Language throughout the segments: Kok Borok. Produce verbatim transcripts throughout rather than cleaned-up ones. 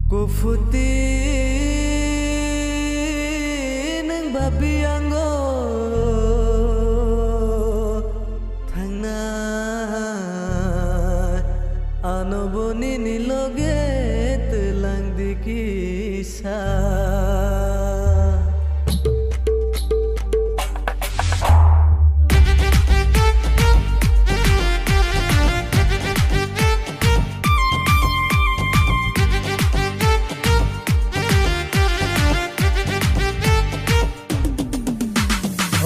Kufuti nwng ba biyango thangnai, ano bo nini loge twlang di kisa.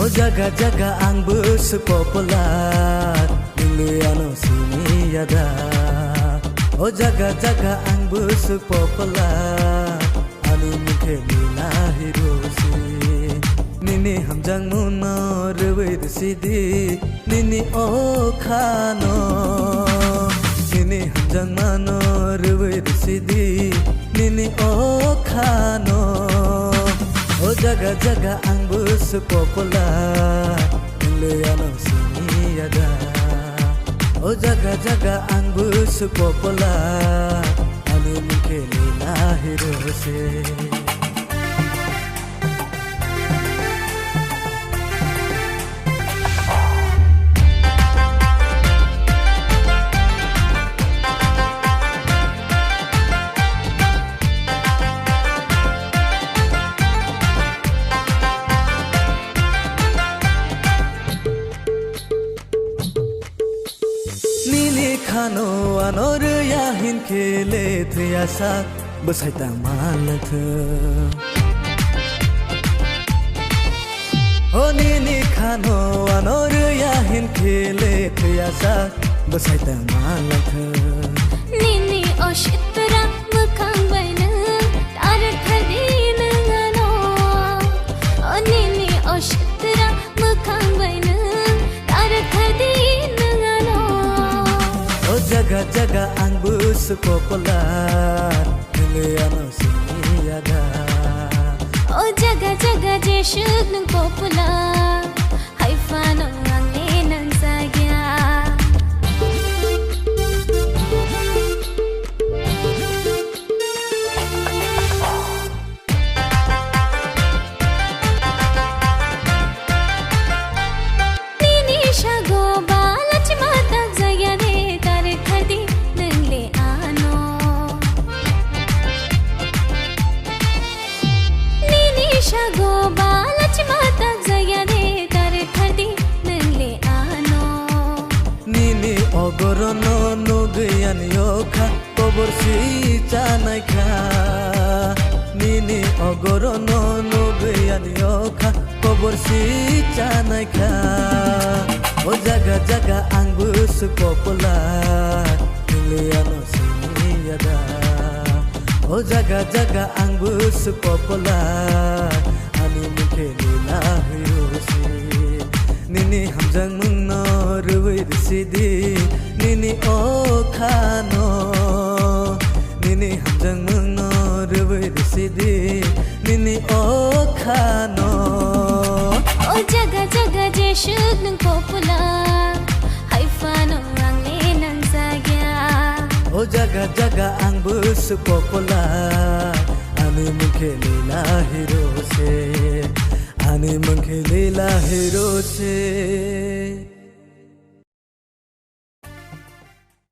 O jaga jaga ang bwswk popular, nwng le ano sini ya da. O jaga jaga ang bwswk popular, ani mung khe Leela Hiroshi. Nini hamjakmungno rwui rwsidi, nini o khano. Nini hamjakmano rwui rwsidi, nini o khano. O jaga jaga ang bwswk popular, nwng le ano sini ya da. O jaga jaga ang bwswk popular, ani mung khe Leela Hiroshi. Nini khano ano rwya hinkhe le thwiya sak bwsai tang manlangthwng. O nini khano ano rwya hinkhe le thwiya sak bwsai tang manlangthwng. Nini o sitra mwkhang bai nwng tarak thadi nwng ano. O nini o sitra mwkhang bai nwng tarak thadi nwng ano. O jaga jaga ang bwswk popular, nwng le ano sini ya da. O jaga jaga jeswk nwng popular, hai phano ang le nang jagya. Nini sago ba lachima tak jaya de, tarak thadi nwng le ano. Nini sago ba lachima tak jaya de, tarak thadi nwng le ano. Nini ogorono nugwi ani okha kobor si chanai kha. Nini ogorono nugwi ani okha kobor si chanai kha. O jaga jaga ang bwswk popular, nwng le ano sini ya da. O jaga jaga ang bwswk popular, ani mung khe Leela Hiroshi. Nini hamjakmungno rwui rwsidi, nini o khano. Nini hamjakmungno rwui rwsidi, nini o khano. O jaga jaga jeswk nwng popular, hai phano ang le nang jagya. O jaga jaga ang bwswk popular, ani mung khe Leela Hiroshi. Ani mung khe Leela Hiroshi.